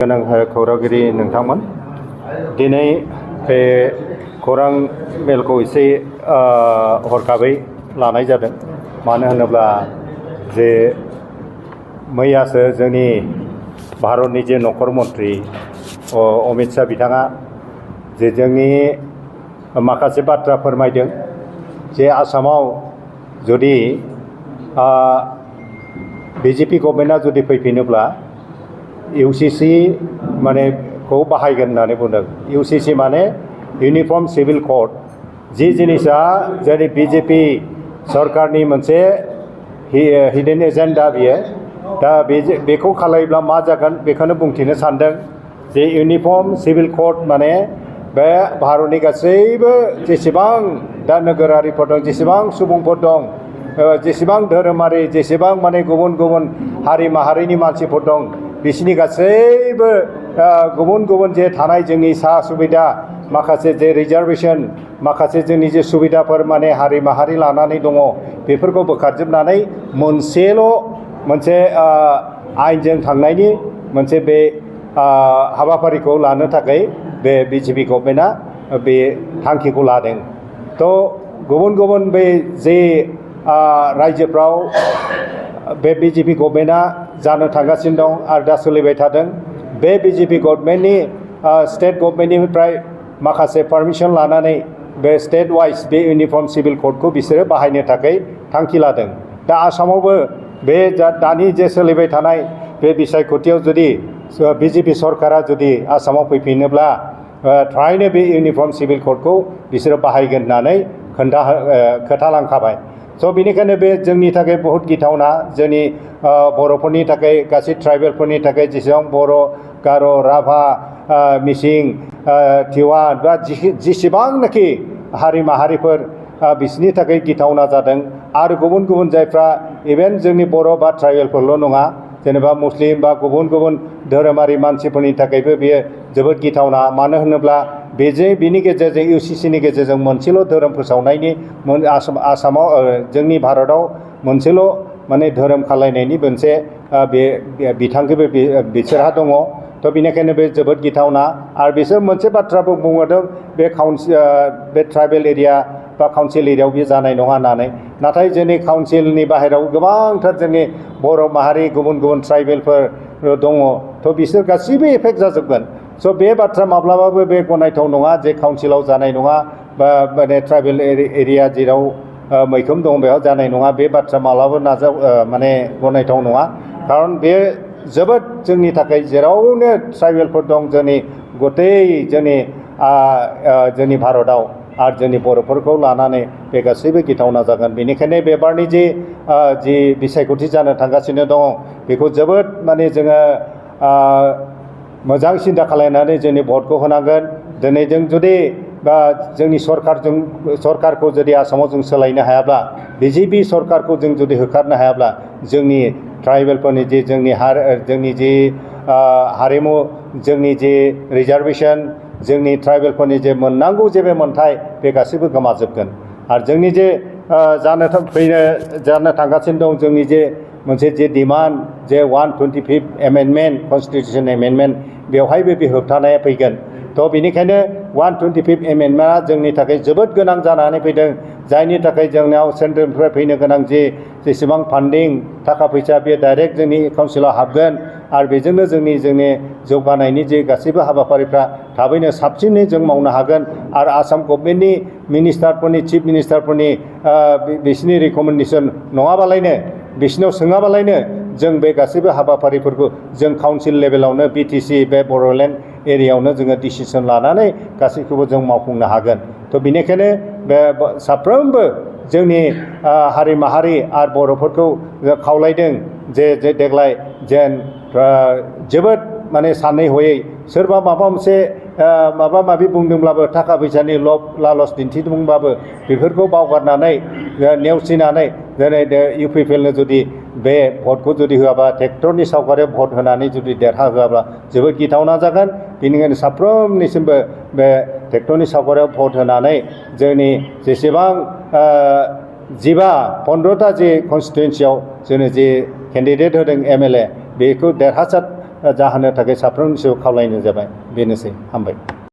गोनां खौरांगिरि नोंथांमोन दिनै बे खौरां मेलखौ एसे हरखाबै लानाय जादों। मानो होनोब्ला जे मैयासो जोंनि भारतनि जे नखर मन्त्रि अमित शाह बिथाङा जे जोंनि माखासे बाथ्रा फोरमायदों जे आसामाव जुदि बिजेपि गभर्नमेन्टआ जुदि फैफिनोब्ला UCC माने को बाहायगोन होननानै बुंदों। UCC माने इउनिफर्म सिभिल कोड, जि जिनिसा जेरै बिजेपि सरकारनि मोनसे हिडन एजेन्डा बियो। दा बेखौ खालायोब्ला मा जागोन बेखौनो बुंथिनो सानदों जे इउनिफर्म सिभिल कोड माने बे भारतनि गासैबो जेसेबां दा नोगोरारिफोर दं, जेसेबां सुबुंफोर दं, जेसेबां धोरोमारि, जेसेबां माने गुबुन गुबुन हारि माहारिनि मानसिफोर दं, बिसोरनि गासैबो गुबुन गुबुन जे थानाय जोंनि सा सुबिदा, माखासे जे रिजार्भेशन, माखासे जोंनि जे सुबिदाफोर माने हारि माहारि लानानै दङ, बेफोरखौ बोखारजोबनानै मोनसेल' मोनसे आयेनजों थांनायनि मोनसे बे हाबाफारिखौ लानो थाखाय बे बिजेपि गभर्नमेन्टआ बे थांखिखौ लादों। थ' गुबुन गुबुन बे जे रायजोफ्राव बे बिजेपि गभर्नमेन्टआ जानो थांगासिनो दं आरो दा सोलिबाय थादों। बे बिजेपि गभर्नमेन्टनि स्टेट गभर्नमेन्टनिफ्राय माखासे पारमिसन लानानै बे स्टेट वाइज बे इउनिफर्म सिभिल कोडखौ बिसोरो बाहायनो थाखाय थांखि लादों। दा आसामावबो बे दानि जे सोलिबाय थानाय बे बिसायख'थियाव जुदि बिजेपि सरकारा जुदि आसामाव फैफिनोब्ला थारैनो बे इउनिफर्म सिभिल कोडखौ बिसोरो बाहायगोन होननानै खोथालांखाबाय। स' बेनिखायनो बे जोंनि थाखाय बहुत गिथावना, जोंनि बर'फोरनि थाखाय, गासै ट्राइबेलफोरनि थाखाय, जेसेबां बर', गार', राभा, मिसिं, तिवा बा जेसेबांनाखि हारि माहारिफोर बिसोरनि थाखाय गिथावना जादों। आरो गुबुन गुबुन जायफ्रा इभेन जोंनि बर' बा ट्राइबेलफोरल' नङा, जेनेबा मुस्लिम बा गुबुन गुबुन धोरोमारि मानसिफोरनि थाखायबो बेयो जोबोद गिथावना। मानो होनोब्ला बेनि गेजेरजों UCCनि गेजेरजों मोनसेल' धोरोम फोसावनायनि आसामाव जोंनि भारताव मोनसेल' माने धोरोम खालायनायनि मोनसे बे बिथांखिबो बिसोरहा दङ। थ' बेनिखायनो बे जोबोद गिथावना। आरो बिसोर मोनसे बाथ्राबो बुंहरदों बे ट्राइबेल एरिया बा काउन्सिल एरियायाव बे जानाय नङा होननानै। नाथाय जोंनि काउन्सिलनि बाहेरायाव गोबांथार जोंनि बर' माहारि, गुबुन गुबुन ट्राइबेलफोर दङ। थ' बिसोर गासैबो एफेक्ट जाजोबगोन। स' बे बाथ्रा माब्लाबाबो बे गनायथाव नङा जे काउन्सिलाव जानाय नङा बा माने ट्राइबेल एरिया जेराव मैखोम दं बेयाव जानाय नङा। बे बाथ्रा माब्लाबा माने गनायथाव नङा। खारन बे जोबोद जोंनि थाखाय जेरावनो ट्राइबेलफोर दं जोंनि गतै जोंनि भारताव आरो जोंनि बर'फोरखौ लानानै बे गासैबो गिथावना जागोन। बेनिखायनो बेबारनि जि बिसायख'थि जानो थांगासिनो दङ बेखौ जोबोद माने जोङो मोजां सिन्था खालामनानै जोंनि भटखौ होनांगोन। दिनै जों जुदि बा जोंनि सरकारखौ जुदि आसामाव जों सोलायनो हायाब्ला, बिजेपि सरकारखौ जों जुदि होखारनो हायाब्ला, जोंनि ट्राइबेलफोरनि जोंनि जि हारिमु, जोंनि जि रिजार्भेशन, जोंनि ट्राइबेलफोरनि जे मोननांगौ जे बे मोन्थाय बे गासैबो गोमाजोबगोन। आरो जोंनि जे जानो थांगासिनो दं जोंनि जे मोनसे जे डिमान्ड जे 125th एमेन्डमेन्ट, कनस्टिटिउसन एमेन्डमेन्ट, बेवहायबो बे होबथानाया फैगोन। थ' बेनिखायनो 125th एमेन्डमेन्टआ जोंनि थाखाय जोबोद गोनां जानानै फैदों। जायनि थाखाय जोंनाव सेन्ट्रेलनिफ्राय फैनो गोनां जेसेबां फान्डिं थाखा फैसा बे डाइरेक्ट जोंनि काउन्सिलाव हाबगोन। आरो बेजोंनो जोंनि जौगानायनि जे गासैबो हाबाफारिफ्रा थाबैनो साबसिनै जों मावनो हागोन। आरो आसाम गभर्नमेन्टनि मिनिस्टारफोरनि, चिफ मिनिस्टारफोरनि बिसोरनि रिकमेन्डेसन नङाबालायनो, बिसोरनाव सोङाबालायनो जों बे गासैबो हाबाफारिफोरखौ जों काउन्सिल लेभेलावनो BTC बे बड'लेण्ड एरियायावनो जोङो डिसिसन लानानै गासैखौबो जों मावफुंनो हागोन। थ' बेनिखायनो बे साफ्रोमबो जोंनि हारि माहारि आरो बर'फोरखौ खावलायदों जे देग्लाय जेन जोबोद माने सानै हयै सोरबा माबा मोनसे माबा माबि बुंदोंब्लाबो, थाखा फैसानि लब लालस दिन्थिदोंब्लाबो बेफोरखौ बावगारनानै नेवसिनानै दिनै UPPLनो जुदि बे भटखौ जुदि होआबा, ट्रेक्टरनि सावगारियाव भट होनानै जुदि देरहाहोआब्ला जोबोद गिथावना जागोन। बेनिखायनो साफ्रोमनिसिमबो बे ट्रेक्टरनि सावगारियाव भट होनानै जोंनि जेसेबां 15टा जे कनस्टिटुवेन्सियाव जोंनो जे केन्डिडेट होदों MLA, बेखौ देरहासार जाहोनो थाखाय साफ्रोमनिसिम खावलायनाय जाबाय बेनोसै हामबाय।